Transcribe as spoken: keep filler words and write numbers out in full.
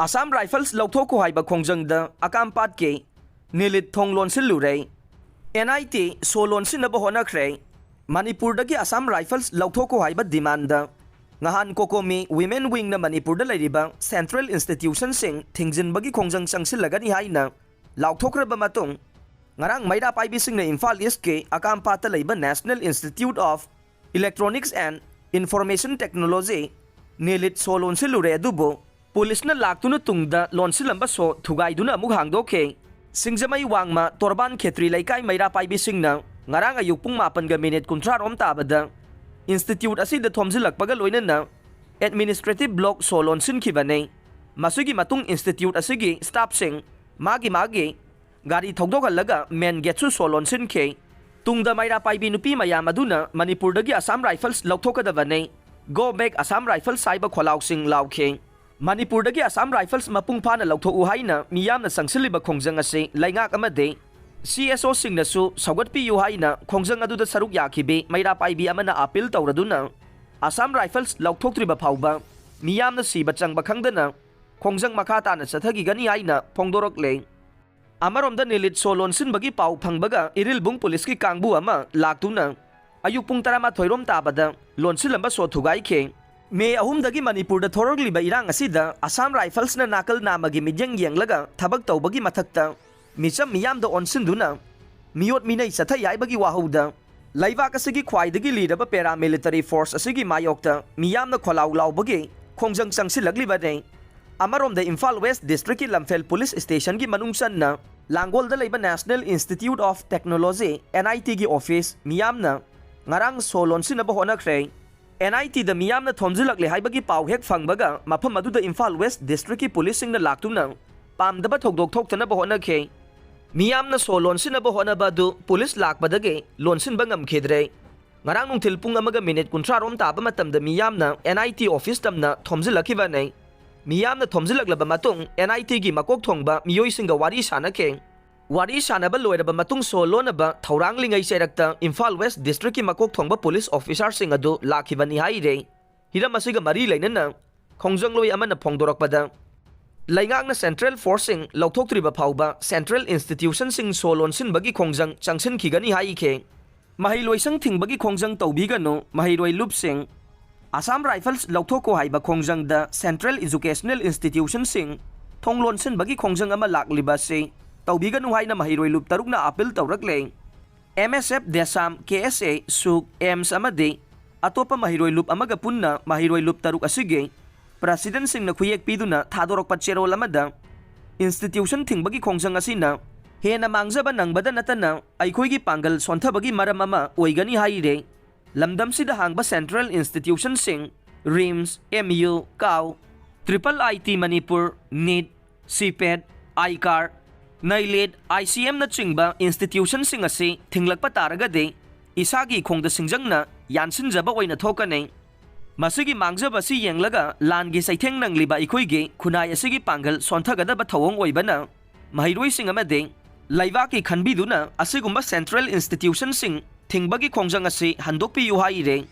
Assam rifles ꯂꯧꯊꯣꯛꯈꯣ ꯍꯥꯏꯕ ꯈꯣꯡꯖꯪꯗ ꯑꯀꯥꯝꯄꯥꯠꯀꯤ ꯅꯤꯂꯤꯠ ꯊꯣꯡ ꯂꯣꯟꯁꯤꯜꯂꯨꯔꯦ꯫ And I T ꯁꯣ ꯂꯣꯟꯁꯤꯟꯅꯕ ꯍꯣꯠꯅꯈ꯭ꯔꯦ꯫ ꯃꯅꯤꯄꯨꯔꯗꯒꯤ ꯑꯁꯥꯝ ꯔꯥꯏꯐꯜꯁ ꯂꯧꯊꯣꯛꯈꯣ ꯍꯥꯏꯕ ꯗꯤꯃꯥꯟꯗ ꯉꯍꯥꯟ ꯀꯣꯀꯣꯃꯤ ꯋꯤꯃꯦꯟ ꯋꯤꯡꯅ ꯃꯅꯤꯄꯨꯔꯗ ꯂꯩꯔꯤꯕ ꯁꯦꯟꯇ꯭ꯔꯦꯜ ꯏꯟꯁꯇꯤꯇ꯭ꯌꯨꯁꯟꯁꯤꯡ ꯊꯤꯡꯖꯤꯟꯕꯒꯤ ꯈꯣꯡꯖꯪ ꯆꯪꯁꯤꯜꯂꯒꯅꯤ ꯍꯥꯏꯅ ꯂꯥꯎꯊꯣꯛꯈ꯭ꯔꯕ ꯃꯇꯨꯡ, ꯉꯔꯥꯡ ꯃꯩꯔꯥ ꯄꯥꯏꯕꯤꯁꯤꯡꯅ ꯏꯝꯐꯥꯜ ꯏꯁꯀꯤ ꯑꯀꯥꯝꯄꯥꯠꯇ ꯂꯩꯕ National Institute of Electronics and Information Technology, ꯅꯤꯂꯤꯠ ꯁꯣ ꯂꯣꯟꯁꯤꯜꯂꯨꯔꯦ꯫ ꯑꯗꯨꯕꯨ ꯄꯨꯂꯤꯁꯅ ꯂꯥꯛꯇꯨꯅ ꯇꯨꯡꯗ ꯂꯣꯟꯁꯤꯜꯂꯝꯕ ꯁꯣ ꯊꯨꯒꯥꯏꯗꯨꯅ ꯑꯃꯨꯛ ꯍꯥꯡꯗꯣꯛꯈꯤ꯫ ꯁꯤꯡꯖꯃꯩ ꯋꯥꯡꯃ ꯇꯣꯔꯕꯥꯟ ꯈꯦꯇ꯭ꯔꯤ ꯂꯩꯀꯥꯏ ꯃꯩꯔꯥ ꯄꯥꯏꯕꯤꯁꯤꯡꯅ ꯉꯔꯥꯡ ꯑꯌꯨꯛ ꯄꯨꯡ ꯃꯥꯄꯟꯒ ꯃꯤꯅꯤꯠ ꯀꯨꯟꯊ꯭ꯔꯥ ꯔꯣꯝ ꯇꯥꯕꯗ ꯏꯟꯁꯇꯤꯇ꯭ꯌꯨꯠ ꯑꯁꯤꯗ ꯊꯣꯝꯖꯤꯜꯂꯛꯄꯒ ꯂꯣꯏꯅꯅ ꯑꯦꯗꯃꯤꯅꯤꯁꯇ꯭ꯔꯦꯇꯤꯚ ꯕ꯭ꯂꯣꯛ ꯁꯣ ꯂꯣꯟꯁꯤꯟꯈꯤꯕꯅꯤ꯫ ꯃꯁꯤꯒꯤ ꯃꯇꯨꯡ ꯏꯟꯁꯇꯤꯇ꯭ꯌꯨꯠ ꯑꯁꯤꯒꯤ ꯁ꯭ꯇꯥꯐꯁꯤꯡ ꯃꯥꯒꯤ ꯃꯥꯒꯤ ꯒꯥꯔꯤ ꯊꯧꯗꯣꯛꯍꯜꯂꯒ ꯃꯦꯟ ꯒꯦꯠꯁꯨ ꯁꯣ ꯂꯣꯟꯁꯤꯟꯈꯤ꯫ ꯇꯨꯡꯗ ꯃꯩꯔꯥ ꯄꯥꯏꯕꯤ ꯅꯨꯄꯤ ꯃꯌꯥꯝ ꯑꯗꯨꯅ ꯃꯅꯤꯄꯨꯔꯗꯒꯤ ꯑꯁꯥꯝ ꯔꯥꯏꯐꯜꯁ ꯂꯧꯊꯣꯛꯀꯗꯕꯅꯤ, "Go back Assam Rifles" ꯍꯥꯏꯕ ꯈꯣꯜꯂꯥꯎꯁꯤꯡ ꯂꯥꯎꯈꯤ꯫ ꯃꯅꯤꯄꯨꯔꯗꯒꯤ ꯑꯁꯥꯝ ꯔꯥꯏꯐꯜꯁ ꯃꯄꯨꯡ ꯐꯥꯅ ꯂꯧꯊꯣꯛꯎ ꯍꯥꯏꯅ ꯃꯤꯌꯥꯝꯅ ꯆꯪꯁꯤꯜꯂꯤꯕ ꯈꯣꯡꯖꯪ ꯑꯁꯤ ꯂꯩꯉꯥꯛ ꯑꯃꯗꯤ ꯁꯤ ꯑꯦꯁ ꯑꯣꯁꯤꯡꯅꯁꯨ ꯁꯧꯒꯠꯄꯤꯌꯨ ꯍꯥꯏꯅ ꯈꯣꯡꯖꯪ ꯑꯗꯨꯗ ꯁꯔꯨꯛ ꯌꯥꯈꯤꯕꯤ ꯃꯩꯔꯥ ꯄꯥꯏꯕꯤ ꯑꯃꯅ ꯑꯥꯄꯤꯜ ꯇꯧꯔꯗꯨꯅ ꯑꯁꯥꯝ ꯔꯥꯏꯐꯜꯁ ꯂꯧꯊꯣꯛꯇ꯭ꯔꯤꯕ ꯐꯥꯎꯕ ꯃꯤꯌꯥꯝꯅ ꯁꯤꯕ ꯆꯪꯕ ꯈꯪꯗꯅ ꯈꯣꯡꯖꯪ ꯃꯈꯥ ꯇꯥꯅ ꯆꯠꯊꯈꯤꯒꯅꯤ ꯍꯥꯏꯅ ꯐꯣꯡꯗꯣꯔꯛꯂꯦ꯫ ꯑꯃꯔꯣꯝꯗ ꯅꯤꯂꯤꯠ ꯁꯣ ꯂꯣꯟꯁꯤꯟꯕꯒꯤ ꯄꯥꯎ ꯐꯪꯕꯒ ꯏꯔꯤꯜꯕꯨꯡ ꯄꯨꯂꯤꯁꯀꯤ ꯀꯥꯡꯕꯨ ꯑꯃ ꯂꯥꯛꯇꯨꯅ ꯑꯌꯨꯛ ꯄꯨꯡ ꯇꯔꯥꯃꯥꯊꯣꯏ ꯔꯣꯝ ꯇꯥꯕꯗ ꯂꯣꯟꯁꯤꯜꯂꯝꯕ ꯁꯣ ꯊꯨꯒꯥꯏꯈꯤ꯫ ꯃꯦ ꯑꯍꯨꯝꯗꯒꯤ ꯃꯅꯤꯄꯨꯔꯗ ꯊꯣꯔꯛꯂꯤꯕ ꯏꯔꯥꯡ ꯑꯁꯤꯗ ꯑꯁꯥꯝ ꯔꯥꯏꯐꯜꯁꯅ ꯅꯥꯀꯜ ꯅꯥꯝꯃꯒꯤ ꯃꯤꯠꯌꯦꯡ ꯌꯦꯡꯂꯒ ꯊꯕꯛ ꯇꯧꯕꯒꯤ ꯃꯊꯛꯇ ꯃꯤꯆꯝ ꯃꯤꯌꯥꯝꯗ ꯑꯣꯟꯁꯤꯟꯗꯨꯅ ꯃꯤꯑꯣꯠ ꯃꯤꯅꯩ ꯆꯠꯊꯩ ꯍꯥꯏꯕꯒꯤ ꯋꯥꯍꯧꯗ ꯂꯩꯕꯥꯛ ꯑꯁꯤꯒꯤ ꯈ꯭ꯋꯥꯏꯗꯒꯤ ꯂꯤꯔꯕ ꯄꯦꯔꯥꯃꯤꯂꯤꯇꯔꯤ ꯐꯣꯔꯁ ꯑꯁꯤꯒꯤ ꯃꯥꯌꯣꯛꯇ ꯃꯤꯌꯥꯝꯅ ꯈꯣꯜꯂꯥꯎ ꯂꯥꯎꯕꯒꯤ ꯈꯣꯡꯖꯪ ꯆꯪꯁꯤꯜꯂꯛꯂꯤꯕꯅꯤ꯫ ꯑꯃꯔꯣꯝꯗ ꯏꯝꯐꯥꯜ ꯋꯦꯁ ꯗꯤꯁꯇ꯭ꯔꯤꯛꯀꯤ ꯂꯝꯐꯦꯜ ꯄꯨꯂꯤꯁ ꯁ꯭ꯇꯦꯁꯟꯒꯤ ꯃꯅꯨꯡ ꯆꯟꯅ ꯂꯥꯡꯒꯣꯜꯗ ꯂꯩꯕ National Institute of Technology, N I ꯇꯤꯒꯤ ꯑꯣꯐꯤꯁ ꯃꯤꯌꯥꯝꯅ ꯉꯔꯥꯡ ꯁꯣ ꯂꯣꯟꯁꯤꯟꯅꯕ ꯍꯣꯠꯅꯈ꯭ꯔꯦ꯫ ꯑꯦꯟ ꯑꯥꯏ ꯇꯤꯗ ꯃꯤꯌꯥꯝꯅ ꯊꯣꯝꯖꯤꯜꯂꯛꯂꯦ ꯍꯥꯏꯕꯒꯤ ꯄꯥꯎ ꯍꯦꯛ ꯐꯪꯕꯒ ꯃꯐꯝ ꯑꯗꯨꯗ ꯏꯝꯐꯥꯜ ꯋꯦꯁ ꯗꯤꯁꯇ꯭ꯔꯤꯛꯀꯤ ꯄꯨꯂꯤꯁꯁꯤꯡꯅ ꯂꯥꯛꯇꯨꯅ ꯄꯥꯝꯗꯕ ꯊꯧꯗꯣꯛ ꯊꯣꯛꯇꯅꯕ ꯍꯣꯠꯅꯈꯤ꯫ ꯃꯤꯌꯥꯝꯅ ꯁꯣ ꯂꯣꯟꯁꯤꯟꯅꯕ ꯍꯣꯠꯅꯕ ꯑꯗꯨ ꯄꯨꯂꯤꯁ ꯂꯥꯛꯄꯗꯒꯤ ꯂꯣꯟꯁꯤꯟꯕ ꯉꯝꯈꯤꯗ꯭ꯔꯦ꯫ ꯉꯔꯥꯡ ꯅꯨꯡꯊꯤꯜ ꯄꯨꯡ ꯑꯃꯒ ꯃꯤꯅꯤꯠ ꯀꯨꯟꯊ꯭ꯔꯥ ꯔꯣꯝ ꯇꯥꯕ ꯃꯇꯝꯗ ꯃꯤꯌꯥꯝꯅ ꯑꯦꯟ ꯑꯥꯏ ꯇꯤ ꯑꯣꯐꯤꯁ ꯇꯝꯅ ꯊꯣꯝꯖꯤꯜꯂꯛꯈꯤꯕꯅꯤ꯫ ꯃꯤꯌꯥꯝꯅ ꯊꯣꯝꯖꯤꯜꯂꯛꯂꯕ ꯃꯇꯨꯡ ꯑꯦꯟ ꯑꯥꯏ ꯇꯤꯒꯤ ꯃꯀꯣꯛ ꯊꯣꯡꯕ ꯃꯤꯑꯣꯏꯁꯤꯡꯒ ꯋꯥꯔꯤ ꯁꯥꯟꯅꯈꯤ꯫ ꯋꯥꯔꯤ ꯁꯥꯟꯅꯕ ꯂꯣꯏꯔꯕ ꯃꯇꯨꯡ ꯁꯣ ꯂꯣꯟꯅꯕ ꯊꯧꯔꯥꯡꯂꯤꯉꯩ ꯆꯩꯔꯛꯇ ꯏꯝꯐꯥꯜ ꯋꯦꯁ ꯗꯤꯁꯇ꯭ꯔꯤꯛꯀꯤ ꯃꯀꯣꯛ ꯊꯣꯡꯕ ꯄꯨꯂꯤꯁ ꯑꯣꯐꯤꯁꯥꯔꯁꯤꯡ ꯑꯗꯨ ꯂꯥꯛꯈꯤꯕꯅꯤ ꯍꯥꯏꯔꯦ꯫ ꯍꯤꯔꯝ ꯑꯁꯤꯒ ꯃꯔꯤ ꯂꯩꯅꯅ ꯈꯣꯡꯖꯪꯂꯣꯏ ꯑꯃꯅ ꯐꯣꯡꯗꯣꯔꯛꯄꯗ, ꯂꯩꯉꯥꯛꯅ ꯁꯦꯟꯇ꯭ꯔꯦꯜ ꯐꯣꯔꯁꯁꯤꯡ ꯂꯧꯊꯣꯛꯇ꯭ꯔꯤꯕ ꯐꯥꯎꯕ ꯁꯦꯟꯇ꯭ꯔꯦꯜ ꯏꯟꯁꯇꯤꯇ꯭ꯌꯨꯁꯟꯁꯤꯡ ꯁꯣ ꯂꯣꯟꯁꯤꯟꯕꯒꯤ ꯈꯣꯡꯖꯪ ꯆꯪꯁꯤꯟꯈꯤꯒꯅꯤ ꯍꯥꯏꯈꯤ꯫ ꯃꯍꯩꯂꯣꯏꯁꯪ ꯊꯤꯡꯕꯒꯤ ꯈꯣꯡꯖꯪ ꯇꯧꯕꯤꯒꯅꯨ, ꯃꯍꯩꯔꯣꯏ ꯂꯨꯞꯁꯤꯡ꯫ ꯑꯁꯥꯝ ꯔꯥꯏꯐꯜꯁ ꯂꯧꯊꯣꯛꯈꯣ ꯍꯥꯏꯕ ꯈꯣꯡꯖꯪꯗ ꯁꯦꯟꯇ꯭ꯔꯦꯜ ꯏꯖꯨꯀꯦꯁꯅꯦꯜ ꯏꯟꯁꯇꯤꯇ꯭ꯌꯨꯁꯟꯁꯤꯡ ꯊꯣꯡ ꯂꯣꯟꯁꯤꯟꯕꯒꯤ ꯈꯣꯡꯖꯪ ꯑꯃ ꯂꯥꯛꯂꯤꯕ ꯑꯁꯤ ꯇꯧꯕꯤꯒꯅꯨ ꯍꯥꯏꯅ ꯃꯍꯩꯔꯣꯏ ꯂꯨꯞ ꯇꯔꯨꯛꯅ ꯑꯥꯄꯤꯜ ꯇꯧꯔꯛꯂꯦ꯫ ꯑꯦꯝ ꯑꯦꯁ ꯑꯦꯐ ꯗꯦꯁꯥꯝ, ꯀꯦ ꯑꯦꯁ ꯑꯦ, ꯁꯨꯛ, ꯑꯦꯝꯁ ꯑꯃꯗꯤ ꯑꯇꯣꯞꯄ ꯃꯍꯩꯔꯣꯏ ꯂꯨꯞ ꯑꯃꯒ ꯄꯨꯟꯅ ꯃꯍꯩꯔꯣꯏ ꯂꯨꯞ ꯇꯔꯨꯛ ꯑꯁꯤꯒꯤ ꯄ꯭ꯔꯁꯤꯗꯦꯟꯁꯤꯡꯅ ꯈꯨꯌꯦꯛ ꯄꯤꯗꯨꯅ ꯊꯥꯗꯣꯔꯛꯄ ꯆꯦꯔꯣꯜ ꯑꯃꯗ, ꯏꯟꯁꯇꯤꯇ꯭ꯌꯨꯁꯟ ꯊꯤꯡꯕꯒꯤ ꯈꯣꯡꯖꯪ ꯑꯁꯤꯅ ꯍꯦꯟꯅ ꯃꯥꯡꯖꯕ ꯅꯪꯕꯗ ꯅꯠꯇꯅ ꯑꯩꯈꯣꯏꯒꯤ ꯄꯥꯡꯒꯜ ꯁꯣꯟꯊꯕꯒꯤ ꯃꯔꯝ ꯑꯃ ꯑꯣꯏꯒꯅꯤ ꯍꯥꯏꯔꯦ꯫ ꯂꯝꯗꯝꯁꯤꯗ ꯍꯥꯡꯕ ꯁꯦꯟꯇ꯭ꯔꯦꯜ ꯏꯟꯁꯇꯤꯇ꯭ꯌꯨꯁꯟꯁꯤꯡ, ꯔꯤꯝꯁ, ꯑꯦꯝ ꯌꯨ, ꯀꯥꯎ, triple I T Manipur, NIT, CIPET, ICAR, NIELIT, I C ꯑꯦꯝꯅꯆꯤꯡꯕ ꯏꯟꯁꯇꯤꯇ꯭ꯌꯨꯁꯟꯁꯤꯡ ꯑꯁꯤ ꯊꯤꯡꯂꯛꯄ ꯇꯥꯔꯒꯗꯤ ꯏꯁꯥꯒꯤ ꯈꯣꯡꯗ ꯁꯤꯡꯖꯪꯅ ꯌꯥꯟꯁꯤꯟꯖꯕ ꯑꯣꯏꯅ ꯊꯣꯛꯀꯅꯤ꯫ ꯃꯁꯤꯒꯤ ꯃꯥꯡꯖꯕ ꯑꯁꯤ ꯌꯦꯡꯂꯒ ꯂꯥꯟꯒꯤ ꯆꯩꯊꯦꯡ ꯅꯪꯂꯤꯕ ꯑꯩꯈꯣꯏꯒꯤ ꯈꯨꯟꯅꯥꯏ ꯑꯁꯤꯒꯤ ꯄꯥꯡꯒꯜ ꯁꯣꯟꯊꯒꯗꯕ ꯊꯧꯑꯣꯡ ꯑꯣꯏꯕꯅ ꯃꯍꯩꯔꯣꯏꯁꯤꯡ ꯑꯃꯗꯤ ꯂꯩꯕꯥꯛꯀꯤ ꯈꯟꯕꯤꯗꯨꯅ ꯑꯁꯤꯒꯨꯝꯕ ꯁꯦꯟꯇ꯭ꯔꯦꯜ ꯏꯟꯁꯇꯤꯇ꯭ꯌꯨꯁꯟꯁꯤꯡ ꯊꯤꯡꯕꯒꯤ ꯈꯣꯡꯖꯪ ꯑꯁꯤ ꯍꯟꯗꯣꯛꯄꯤꯌꯨ ꯍꯥꯏꯔꯦ꯫